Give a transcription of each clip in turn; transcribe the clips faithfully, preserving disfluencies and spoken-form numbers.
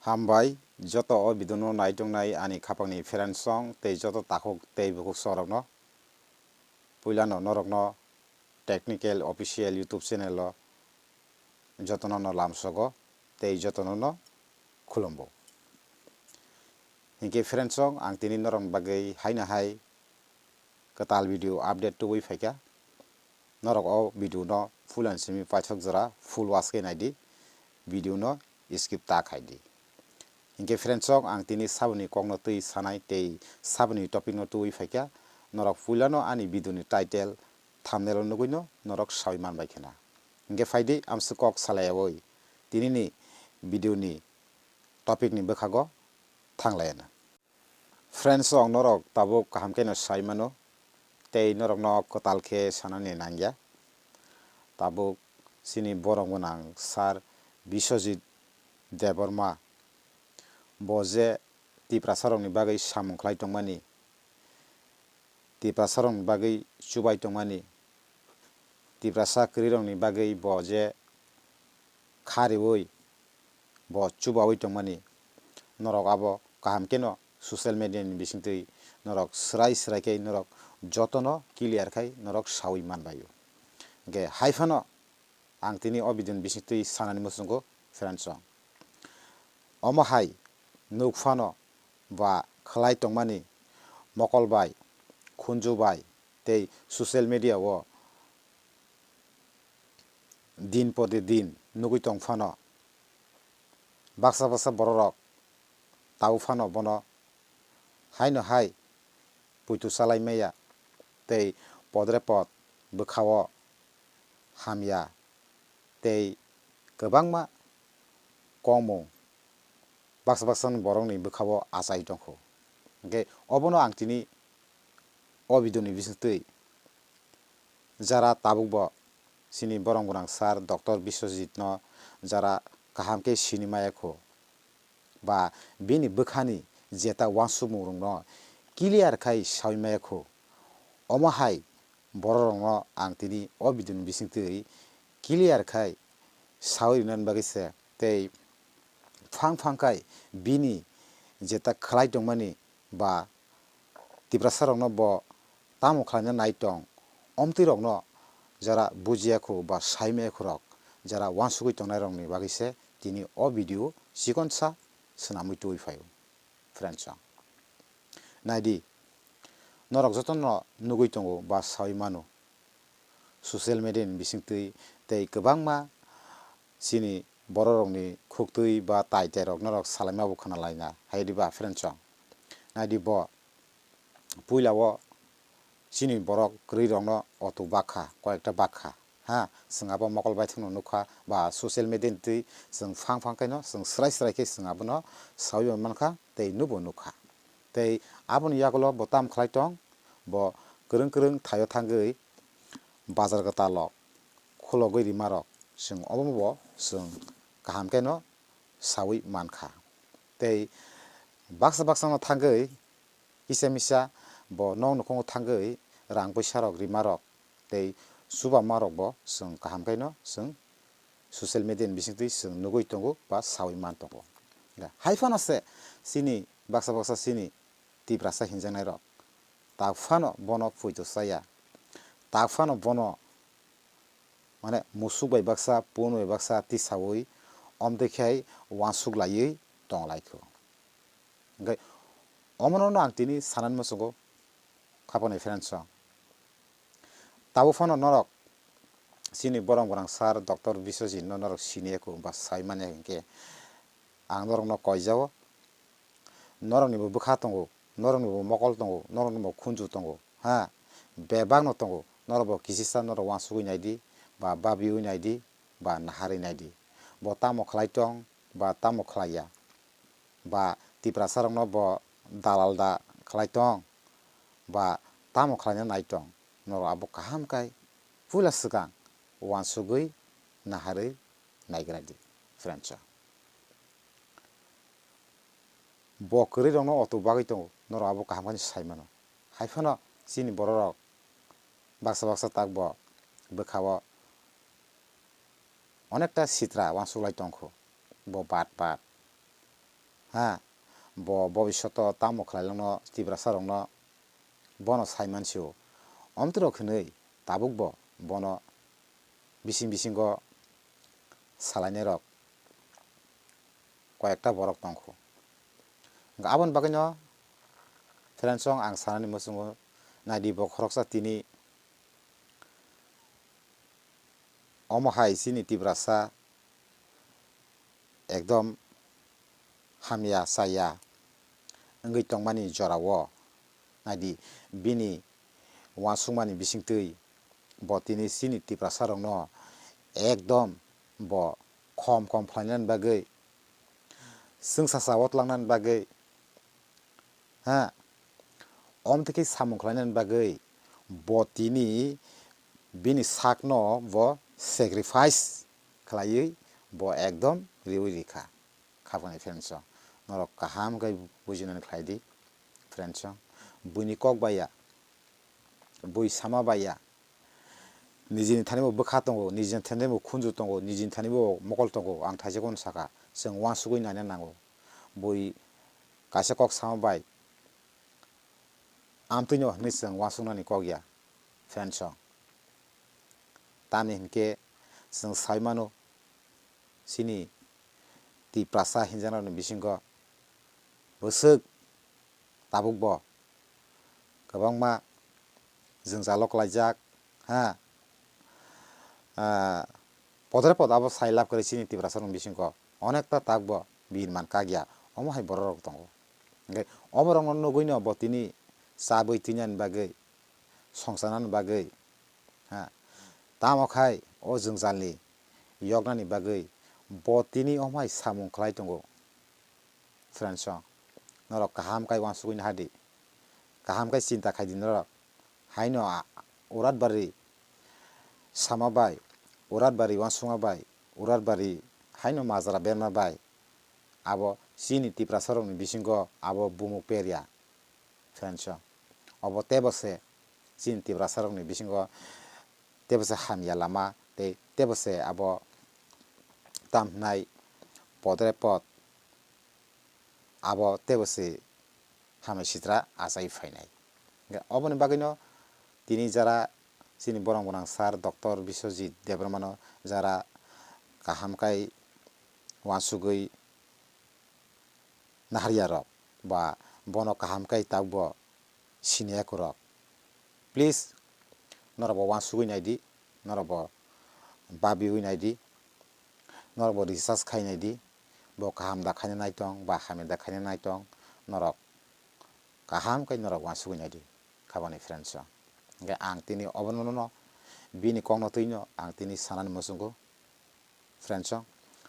Hambai joto o video no naitongnai ani khapangni friends song tei joto takhuk tei bukhuk songrokno. Puilano norokno Technical Official YouTube channel o jotono no lamsogo tei jotono no khulumbo. Hinkhe friends song, ang tini norokni bagwi haino hai kwtal video update tubui phaikha. Norok o video no full and simi paithak jora full watch khe naidi, video no skip ta khaidi. Hinkhe friends song, ang tini saboni kokno twi sanai tei saboni topic no tubui phaikha. Norok puilano ani video ni title, thumbnail o nugui no norok sawi manbai khena. Hinkhe phaidi amswk kok salayawi tinini video ni topic ni bwkhago thanglayana. Friends song, norok tabuk kaham kheno sai mano tei norokno kwtal khe sanani nangya. Tabuk chini borok gwnang sir Biswajit Debbarma, bo je Tiprasarokni bagwi samung khlai tongmani, Tiprasarokni bagwi chubai tongmani, Tiprasa kwrwirokni bagwi bo je kha riui bo chubaui tongmani, norok abo kaham kheno social media ni bisingtwi norok swrai swrai khe norok jotono clear khai norok saui manbaio. Hinkhe hai phano ang tini o video ni bisingtwi sanani muchungo friends song. Omo hai nuk phano ba khlai tongmani mokol bai, khunju bai tei social media o din pore din nugui tong phano baksa baksa bororok tau phano bono haino hai puitu chalai maya tei podre pod bwkhao hamya tei kwbangma kongmung baksa baksa borokni bwkhao achai tongkho. Hinkhe obono ang tini o video ni bisingtwi jara tabukbo chini borok gwnang sir Doctor Biswajit no jara kaham khe sini maya kho ba bini bwkhani jeta uansukmung rokno clear khai saui maya kho. Omo hai borok rokno ang tini o video ni bisingtwi clear khai saui rinani bagwi se tei phang phang khai bini jeta khlai tongmani ba Tiprasa rokno bo tamo khlaina nai tong, omtwi rokno jara bujiya kho ba sai maya kho rok jara uansugui tongnai rokni bagwi se tini o video chikonsa swnamwi tubui phaio. Friends song, naidi, norok jotono nugui tongo ba saui mano social media ni bisingtwi tei kwbangma chini bororokni khuktwi ba tai tai rok norok salaima bo khwnalaina hai di ba friends song. Naidi bo puila o chini borok kwrwi rokno auto bakha, koyekta bakha. Ha, chwng abo mokol baithangno nukha ba social media ni twi chwng phang phang khaino chwng swrai swrai khe chwng abono saui mankha tei nubo nukha. Tei aboni yagulo bo tam khlai tong, bo kwrwng kwrwng thaio thangwi bazar kwtal o khulogwi rima rok chwng omo bo chwng kaham kheno saui mankha. Tei baksa baksa no thangwi kisa misa bo nok nukhungo thangwi rang puisa rok rima rok tei chuba ma rok bo chwng kaham khaino chwng social media ni bisingtwi chwng nugui tongo ba saui man tongo. Hai phano se chini baksa baksa chini Tiprasa hinjaknai rok tak phano bono puito chaya, tak phano bono mane musuk bai baksa, pun bai baksa tisaui omtwi khe uansuk laiwi tong lai kho. Hwnkhe omono no ang tini sanani muchungo khapani friends song. Tabuk phano norok chini borok gwnang sir Doctor Biswajit no norok sini ya kho ba sai manya hinkhe ang norokno koijao. Norokni bo bwkha tongo, norokni bo mokol tongo, norokni bo khunju tongo, ha, bebak no tongo. Norok bo kisisa norok uansugui naidi, ba babiui naidi, ba naharwi naidi. Bo tamo khlai tong, ba tamo khlai ya, ba Tiprasa rokno bo dalal da khlai tong, ba tamo khlaina nai tong, norok abo kaham khai puila swkang uansugui naharwi naigra di, friends. Bo kwrwi rokno auto bagwi tongo, norok abo kaham khe sai mano. Hai phano chini borok rok baksa baksa tak bo bwkha o onekta sitra uansuk lai tong kho, bo bat bat. Ha, bo bobishoto tamo khlailangno Tiprasa rokno bono saimansio. Omtwrok hwnwi tabukbo bono bising bisingo salainairok koyekta borok tongkho. Hwnkhe aboni bagwino friendsong ang sanani muchungo, naidi bo khoroksa tini omo hai chini Tiprasa ekdom hamya chaya wngwi tongmani jorao, naidi bini uansukmani bisingtwi bo tini chini Tiprasa rokno ekdom bo khom khom phlainani bagwi, chwngsacha o twlangnani bagwi, ha, omtwkhe samung khlainani bagwi bo tini bini sakno bo sacrifice khlaiwi bo ekdom riwi rikha. Khapangni friends o, norok kaham khe bujinani khlai di friends o. Buini kok baiya, bui sama baiya, nijini thani bo bwkha tongo, nijini thani bo khunju tongo, nijini thani bo mokol tongo, ang thaisa kono saka, chwng uansugwi naina nango. Bui kaisa kok sama bai amtwino hwnwi chwng uansuknani kok ya friends o. Tamni hinkhe chwng sai mano, chini Tiprasa hinjaknarokni bisingo bwswk tabukbo kwbangma jwngjalo klaijak, ha, ah, podre pod abo sai lab kwrwi chini Tiprasa rokni bisingo onekta tabukbo birman kak ya, omo hai borok rok tongo. Hwnkhe oborokno nugwino bo tini chabwi twinani bagwi, songchanani bagwi, ha, tamo khai o jwngjalni yoknani bagwi bo tini omo hai samung khlai tongo. Friends o, norok kaham khe uansugwi naha di, kaham khe chinta khai di norok. Haino a-, urat bari sama bai, urat bari uansukma bai, urat bari haino majra berma bai, abo chini Tiprasa rokni bisingo abo bumuk perya. Friends o, obo tebo se chini Tiprasa rokni bisingo tebo se hamya lama tei tebo se abo tam hwnai podre pod abo tebo se hamya sitra achai phainai. Hwnkhe oboni bagwino tini jara chini borong gwnang sir Doctor Biswajit Debbarmano jara kaham khai uansugwi naharya rok ba bono kaham khai tabukbo siniya kwrwk, please norok bo uansugwi nai di, norok bo babiwi nai di, norok bo research khai nai di, bo kaham da khaina nai tong ba hamya da khaina nai tong, norok kaham khai norok uansugwi nai di, khabani friends o. Hwnkhe ang tini obono no bini kokno twino ang tini sanani muchungo. Friends o,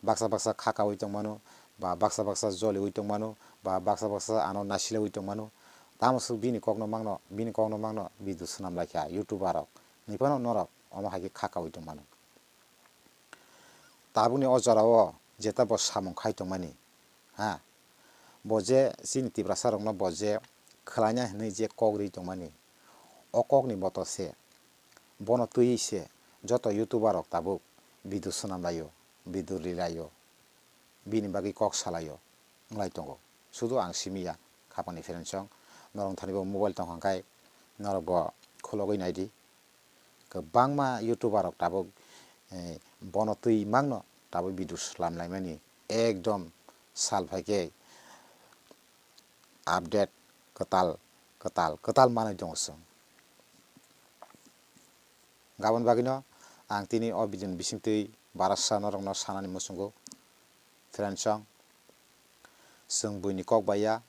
baksa baksa kha kaui tongmano, ba baksa baksa joliui tongmano, ba baksa baksa ano nasilaui tongmano, tamo swk bini kokno mangno, bini kokno mangno video swnam laikha YouTuber rok, ni phano norok omo hai khe kha kaui tongmano. Tabukni o jorao jeta bo samung khai tongmani, ha, bo je chini Tiprasa rokno bo je khwlaina hinwi je kok ri tongmani, o kokni boto se, bono twiwi se joto YouTuber rok tabuk video swnam laio, video ri laio, bini bagwi kok salaio wng lai tongo. Sudu ang simi ya, khapangni friends o, norok thani bo mobile tong kha khai norok bo khulogwi nai di. Kwbangma YouTuber rok tabuk, eh, bono twi mangno tabuk video slam laimani ekdom sal phai khe update kwtal, kwtal, kwtal manwi tongo chwng. Gabon bagwino ang tini o video ni bisingtwi barasa norokno sanani muchungo, friends o, chwng buini kok bai ya,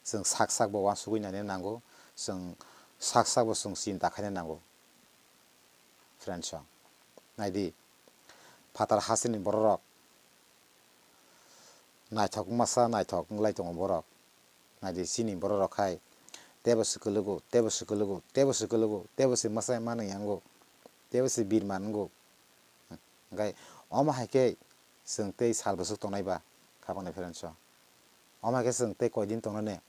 chwng sak sak bo uansugwi naina nango, chwng sak sak bo chwng chinta khaina nango, friends o. Nai di, phatar hasteni borok rok naithok masa naithok wng lai tongo borok. Nai di, chini borok rok khai tebo se kwlwgo, tebo se kwlwgo, tebo se kwlwgo, tebo se masa manwi yango, tebo se birman wngo. Hwnkhe omo hai khe chwng tei sal bwswk tongnai ba, khapangni friends o. Omo hai khe chwng tei koi din tongnai ne?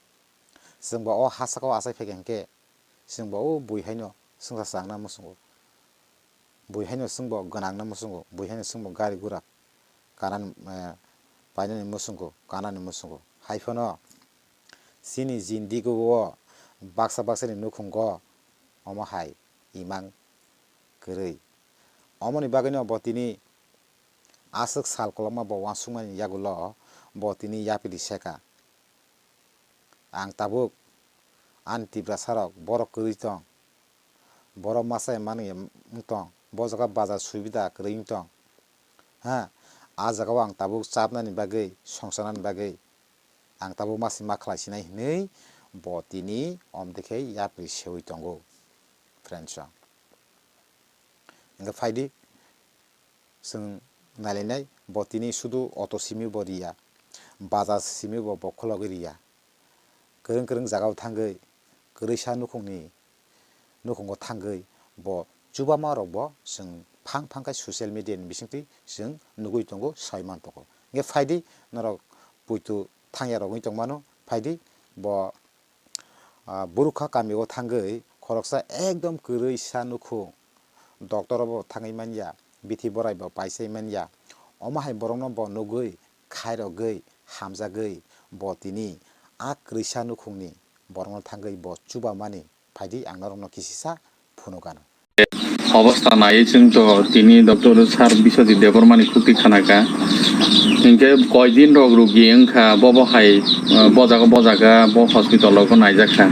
Chwng bo o ha saka o achai phai kha hwnkhe chwng bo o bui haino swngsa changna muchungo. Bui haino chwng bo gwnangna muchungo, bui haino chwng bo gari gura kanani, eh, painani muchungo, kanani muchungo. Hai phano chini jindigo o baksa baksani nukhungo omo hai imang kwrwi. Omoni bagwino bo tini aswk sal kolokma bo uansukmani yagulo bo tini yapri seka. Ang tabuk ani Tiprasarok borok kwrwi tong, borok masa manwi wng tong, bo jaga bazar subida kwrwi wng tong. Ha, a jagao ang tabuk chapnani bagwi, songcharnani bagwi ang tabuk masi ma khlai sinai hinwi bo tini omdekhe yapri seui tongo, friends rok. Hingkhe phaidi, chwng nailainai, bo tini sudu auto simi bo riya, bazar simi bo, bo khulogwi riya. Kwrwng kwrwng jagao thangwi kwrwisa nukhungni, nukhungo thangwi bo chubama rokbo chwng phang phang khe social media ni bisingtwi chwng nugwi tongo, sai man tongo. Hingkhe phaidi norok puitu thangya rok wngwi tongmano, phaidi bo, ah, Burukha kamio thangwi khoroksa ekdom kwrwisa nukhung, doctor bo thangwi manya, bithi borai bo paisai manya, omo hai borokno bo nugwi khairogwi, hamjagwi bo tini a kwrwisa nukhungni borokno thangwi bo chubamani phaidi ang norokno kisisa phunukano. Obostha naiwi chwng to tini doctor sir Biswajit Debbarmani khukti khanakha. Hinkhe koidin rok rugi wngkha, bobo hai, uh, bojago bojaga, bo hospital rogo naijakha.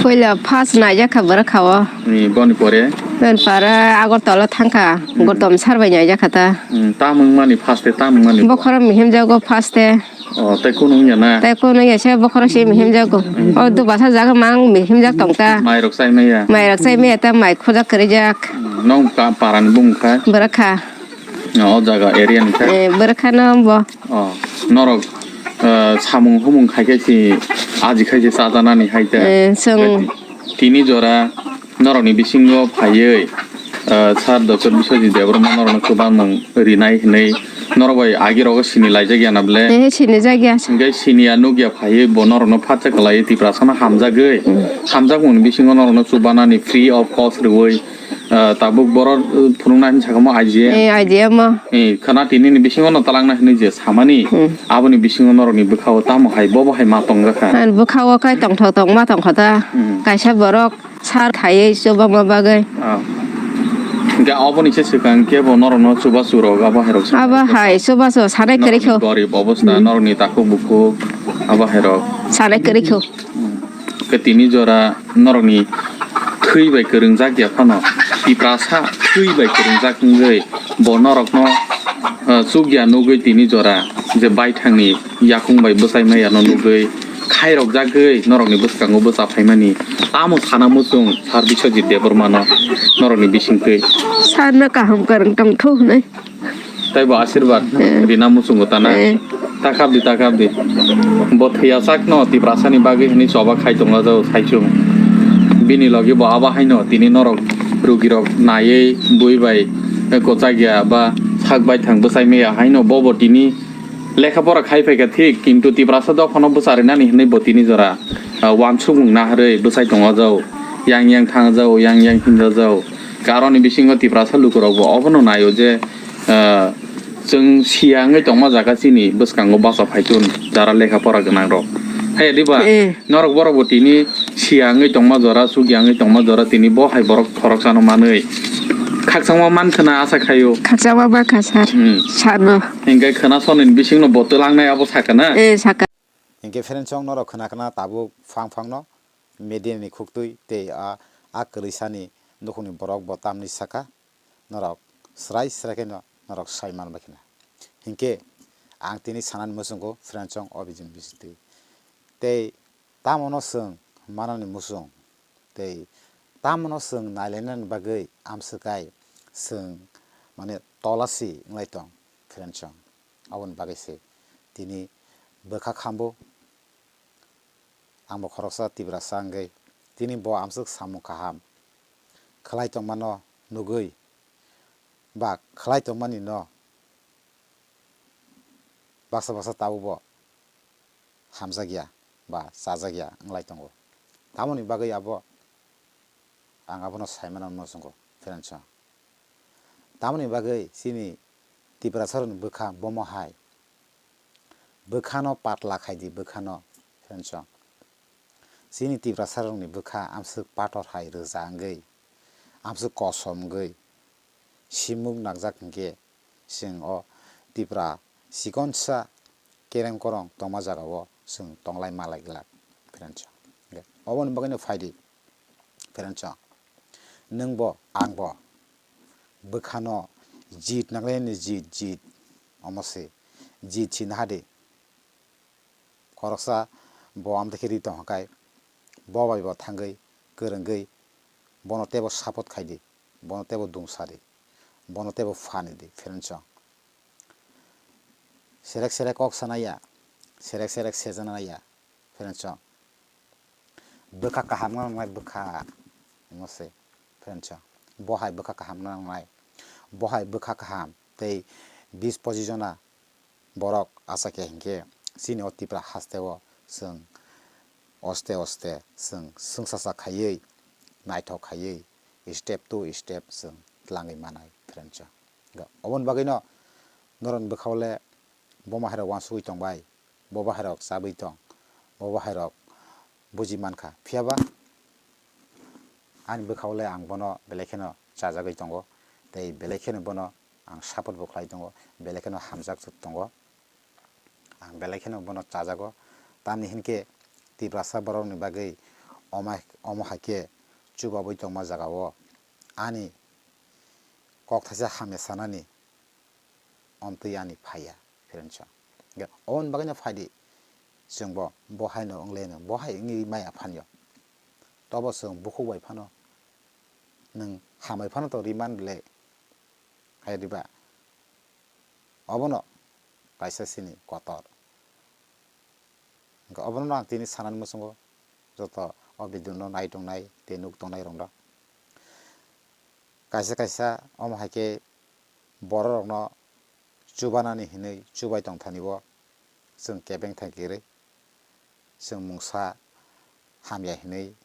Puila first naijakha bwrwkha o. Ni boni pore? Boni pore Agartala thangkha, Hmm. Gautam sir bai naijakha ta. Hmm, tam wngmani first e, tam wngmani bo? Bokhorok mihimjago first e. O, tei kunu wngya na? Tei kunu wngya se bokhorok se mihimjago. Hmm. O dubasa jaga mang mihimjak tongta. Mairok chai maya? Mairok chai maya ta mai khujak kwrwijak. Hmm, nong ka-, parani bumung kha? Bwrwkha. O, o jaga area ni kha? Eh, bwrwkha no bo. O, norok, eh, samung humung khai khe si aji khai se chajanani hai ta? Eh, chwng. Tini jora norokni bisingo phaiwi, ah, sir doctor Biswajit Debbarma norokno chubanmung rinai hinwi norok bai agi rogo sini laijak ya na ble? Eh, sini jak ya. Hinkhe sini ya nuk ya phaiwi bo norokno phatsa khlaiwi Tiprasano hamjagwi, Hmm. hamjakmungni bisingo norokno chubanani free of cost rwui, ah, tabuk borok, uh, phunukna hinwi sakha mo I G M. Eh, I G M o. Eh, khwna tinini bisingo no talangna hinwi je samani, Hmm. aboni bisingo norokni bwkhao tamo hai bobo hai ma tongjakha? Ani bwkhao khe tongthok tongma tongkha ta. Hmm. Kaisa borok sar khaiwi chubama bagwi. Ah. Hinkhe oboni se swkang khe bo norokno chubachu rok abo hai rok se Abo hai chubachu sanai kwrwi kho. Norokni gorib obostha, Hmm. norokni takhuk bukhuk abo hai rok. Sanai kwrwi kho. Hmm. Khe tini jora norokni thwi bai kwrwngjak ya phano, Tiprasa thwi bai kwrwngjak wngwi bo norokno, ah, chukya nugwi tini jora je baithangni yakung bai bwsai maya no nugwi khairokjagwi norokni bwskango bwsa phaimani tamo sana muchung sir Biswajit Debbarmano norokni bisingtwi? Sarno kaham kwrwng tongthu hwnwi. Tei bo asirwad Eh. rina muchungo tana. Eh. Takhap di, takhap di. Bo thwiya sakno Tiprasani bagwi hwnwi choba khai tongo jao saichung. Bini logi bo abo haino tini norok rugirok naiwi bui bai kwchak ya ba sak baithang bwsai maya haino bobo tini lekha pora khai phaikha thik, kintu Tiprasa dophano bwcharinani hwnwi bo tini jora, ah, uansukmung naharwi bwsai tongo jao, yang yang thang jao, yang yang hinja jao. Karoni bisingo Tiprasa lukurokbo obono naio je, ah, chwng siya wngwi tongma jaga chini bwskango bacha phaitun jara lekha pora gwnangrok. Haiya diba? Eh. Norok borok bo tini siya wngwi tongma jora, chukya wngwi tongma jora tini bo hai borok khoroksano manwi khakchangma mankha na asa khaio. Khakchangma mankha sir. Hmm. Sarno. Hinkhe khwna sonini bisingno bo twlangnai abo sakha na? Eh, sakha. Hinkhe friends chong norok khwna khwna tabuk phang phangno media ni khuktwi tei a, a kwrwisani nukhungni borok bo tamni sakha. Norok srai srai khe no norok sai man bai khna. Hinkhe ang tini sanani muchungo friends chong o bijing bisingtwi. Tei tamono chwng manani muchung. Tei tamono chwng nailainani bagwi amswkai chwng mane tolasi wnglai tong friends chong. Aboni bagwi se tini bwkha khambo. Ang bo khoroksa Tiprasa wngwi tini bo amswk samung kaham khlai tongmano nugwi ba khlai tongmani no baksa baksa tabukbo hamjakya ba chajakya wnglai tongo. Tamoni bagwi abo ang abono saimano muchungo friends chong. Tamoni bagwi chini Tiprasarokni bwkha bomo hai Bwkhano patla khaidi, bwkhano, friends. Chini Tiprasarokni bwkha amswk pathor hai rwja wngwi, amswk kosom wngwi, simuk nakjak hinkhe, chwng o Tipra chikonsa kereng korong tongma jagao chwng tonglai malai glak, friends. Oboni bagwino phaidi, friends, nwngbo angbo bwkhano jit nanglaini jit, jit, omo se jit si nahadi. Khoroksa bo amtwi khe ri tongkha khai, bo bai bo thangwi, kwrwngwi, bono teibo support khaidi, bono teibo dungsadi, bono teibo phanidi, friends. Serek serek kok sanaya, serek serek sejana naya, friends. Bwkha kaham no nangnai, bwkha, omo se, friends. Bo hai bwkha kaham no nangnai, bo hai bwkha kaham tei bis pochis jona borok achakya hinkhe chini o Tipra hasteo chwng oste oste chwng swngchasa khaiwi, naithok khaiwi, step to step chwng tlangwi manai, friends. Oboni bagwino norokni bwkhao le bo mahairok uansugwi tongbai, bo bahairok chabwi tong, bo bahairok buji mankha. Phiyaba ani bwkhao le ang bono belai kheno chajagwi tongo, tei belai kheno bono ang support bo khlai tongo, belai kheno hamjak tongo, ang belai kheno bono chajago. Tamni hinkhe Tiprasa borokni bagwi omo, omo hai khe chubabwi tongma jagao ani kok thaisa hamya sanani omtwi ani phaiya, friends. Oboni bagwino phaidi, chwngbo bo haino wnglaino, bo hai wngwi maya phanyo. Tobo chwng bukhuk bai phano, nwng hambai phano to riman le, hai riba? Obono kaisa sini kotor. Hwnkhe obono ang tini sanani muchungo joto o video no nai tongnai tei nuk tongnai rok no. Kaisa kaisa omo hai khe borok rok no chubanani hinwi chubai tongthani o chwng kebeng thang kwrwi, chwng mungsa hamya hinwi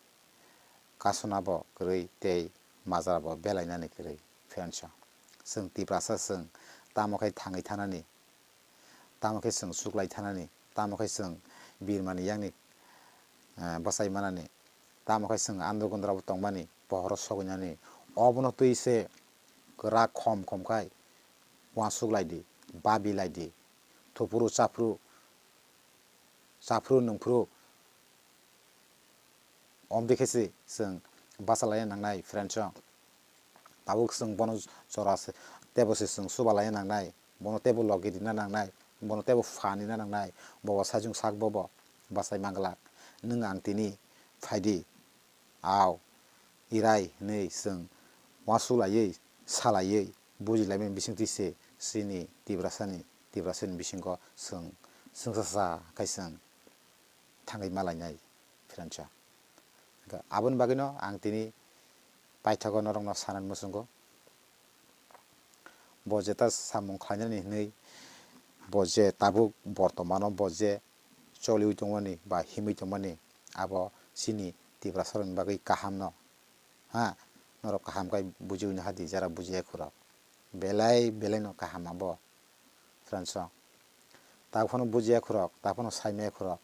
kasuna bo kwrwi tei majra bo belainani kwrwi, friends. Chwng Tiprasa chwng tamo khe thangwi thanani, tamo khe chwng chuklai thanani, tamo khe chwng birmani yakni, eh, bwchai manani, tamo khe chwng andro gondra bo tongmani, pohoro sogwi nani, obono twi se kwrak khom khom khai uansuk lai di, babi lai di, thuphuru chaphuru, chaphuru nungphuru, omtwi khe se chwng bachalaina nangnai, friends. Tabuk chwng bono jora se, teibo se chwng chuba laina nangnai, bono teibo logi rina nangnai, bono teibo phan rina nangnai, bobo sajwng sak bobo bachai manglak. Nwng ang tini phaidi, au, irai hinwi chwng uansuk laiwi, sa laiwi, buji laimani bisingtwi se chini Tiprasani, Tiprasani bisingo chwng swngchasa khai chwng thangwi ma lainai, friends. Hwnkhe aboni bagwino ang tini paithago norokno sanani muchungo. Bo jeta samung khlainani hinwi, bo je tabuk bortomano bo je choliwi tongmani ba himwi tongmani, abo chini Tiprasarokni bagwi kahamno, ha, norok kaham khe bujiwi naha di, jara bujiya khorok. Belai belaino kaham abo, friends. Tabuk phano bujiya khorok, tabuk phano saimaya khorok,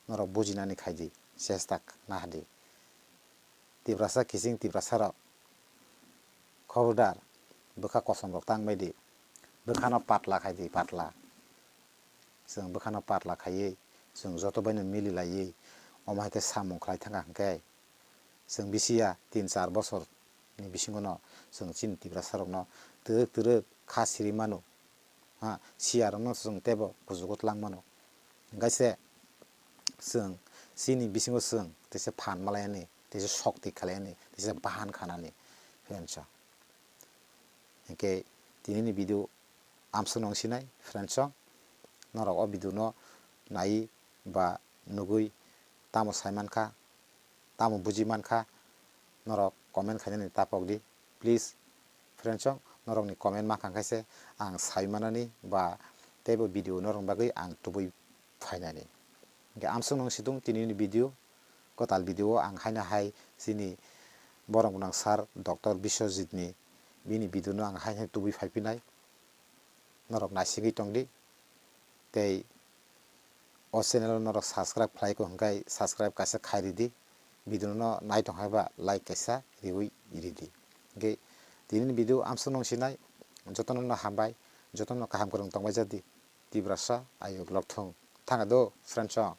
norok bujinani khaidi, chesta naha di. Tiprasa kiching Tiprasarok, khobordar, bwkha kosomrok tang bai di, bwkhano patla khai di, patla. Chwng bwkhano patla khaiwi, chwng joto baino mili laiwi, omo hai khe samung khlai thangkha hwnkhe, chwng bisi ya tin char bosorni bisingono chwng chini Tiprasarokno twrwk twrwk kha siri mano, ha, siya rokno chwng teibo kuchugo twlang mano. Hwnkhe se chwng chini bisingo chwng teisa phan malaiyani, teisa sokti khalaiyani, teisa bahan khanani, friends. Hwnkhe tinini video amswkno wng sinai, friends. Norok o video no naiwi ba nugwi tamo sai mankha, tamo buji mankha, norok comment khainani ta pok di, please. Friends, norokni comment mankha khe se ang sai manani ba teibo video norokni bagwi ang tubui phainani. Hwnkhe amswkno wng situng tinini video, kwtal video o ang haino hai chini borok gwnang sir Doctor Biswajit ni bini video no ang haino hai tubui phai phinai. Norok naisingwi tong di. Tei O channel o norok subscribe khlai kho hwnkhe subscribe kaisa khai ridi, video no nai tong hai ba like kaisa riwi ridi. Hwnkhe tini ni video amsuk nung sinai, jotono no hambai, jotono kaham kwrwng tongbai jadi, Tiprasa ayuk lokthung. Thanga do friends song.